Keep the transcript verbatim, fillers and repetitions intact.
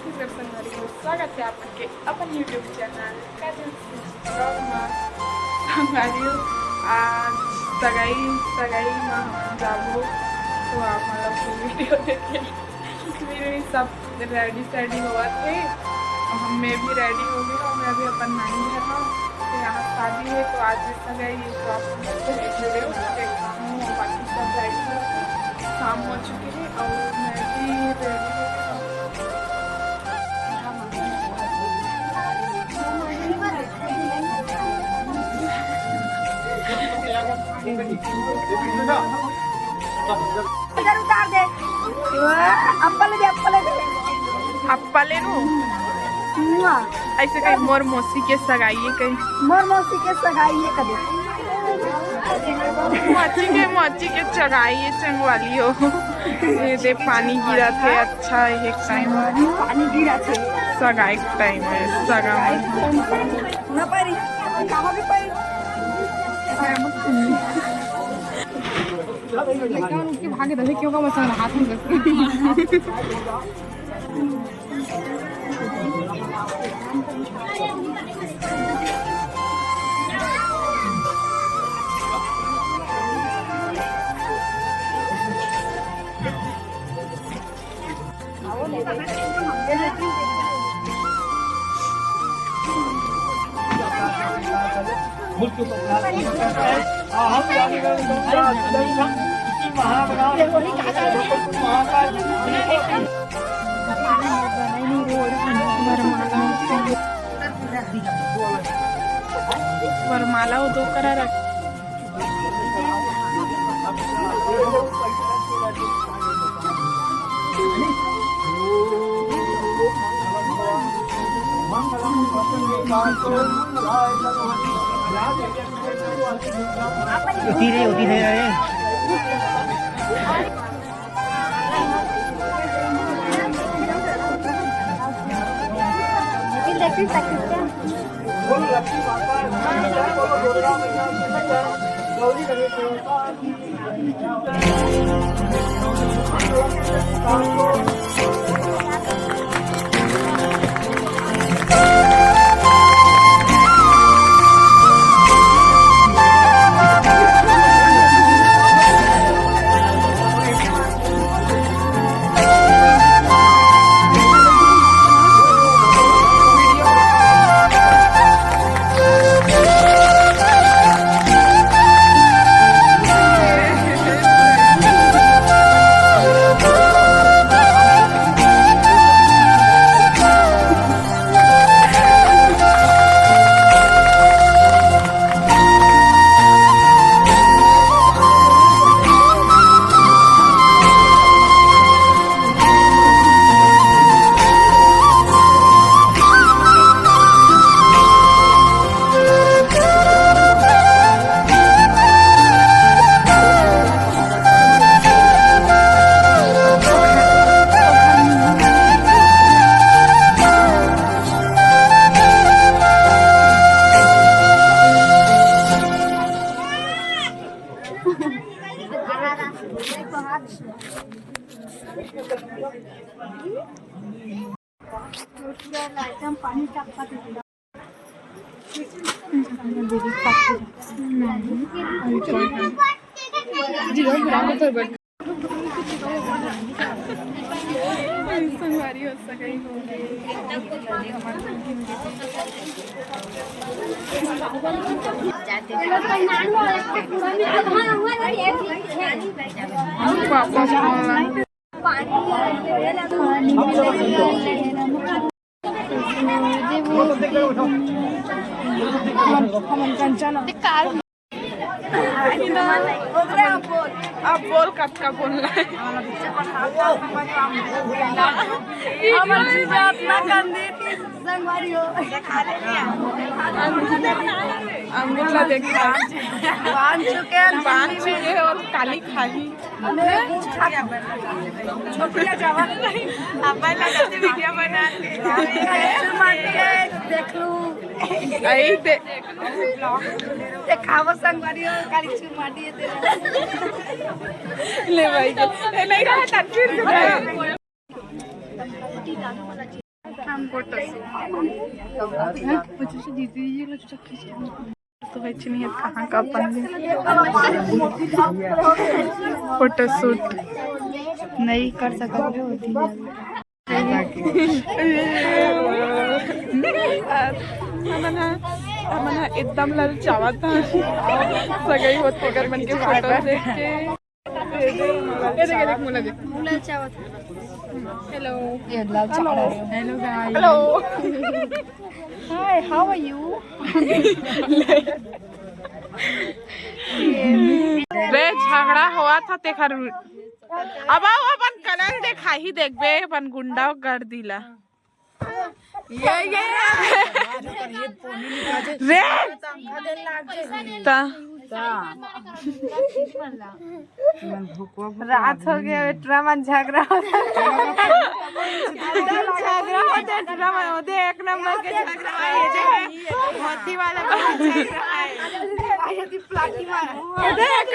नमस्कार संगवारी हो, स्वागत हे आप मन के अपन YouTube चैनल काजल सिंह vlog मा। संगवारी हो, आज सगाई, सगाई मा हमन जाबो, तो आप मन ला पूरी video देखे। मेरे सब ready सैडी होवत हे, हम, मैं भी ready हो गई हूँ। मैं अभी अपन नानी घर हूँ, तो यहाँ शादी है, तो आज सगाई है, तो आप लोग से ready हो, देखता हूँ, और बाकी सब ready हो, शाम हो चुकी है और मैं भी ready हो गई हूँ। इधर उतार दे। अप्पा ले दे, अप्पा ले दे। अप्पा ले नु। मुआ। ऐसे कहीं मोर मौसी के सगाई है कहीं। मोर मौसी के सगाई है कभी। मौसी के, मौसी के सगाई है संगवारी हो। ये दे पानी गिरा थे, अच्छा है एक टाइम। पानी गिरा थे। सगाई टाइम है, सगाई। ना पारी, कहाँ भी पारी। लड़का उठ के भागे, दही क्यों का मसाला हाथ में रख के। वरमाला वो दो करा रख। होती रहे, होती रहे। संगवारी हो, सगाई हो गई। पापा, कंचन। अब बोल, कतका बोलना है। हमर जीजा अपना कंदी संगवारी हो। अंगूठा देखा। बांध चुके हैं। बांध चुके हैं और काली खाही। छोटिया जवान। अपन लगा वीडियो बना के। देख लू। आई दे। देखावा संगवारी हो, काली चुमा दिए तेरे। ले भाई के। ए, नहीं रहा, तनवीर से। तो बच्चे नहीं है, कहाँ का अपन फोटो शूट नहीं कर सकत होती है। हमन ह, हमन ह एकदम ललचावत हन। सगई होत तेकर मन के फोटो देख के। ये देख, ये देख, मोला देख। Hello. Hello guys. Hello. Hi, how are you? रे, झगड़ा होवत हे तेखर। अब आओ, अपन कलर देखाही, देखबे अपन गुंडा गर्दी ला। ये, ये, ये। रे। ता। रात हो गया, बेटरा मन झगड़ा होत हे। झगड़ा होत हे, बेटरा मन होत हे, एक नंबर के झगड़ा हे। ये देख, हाथी वाला बहुत झगड़ा हे। ये देख।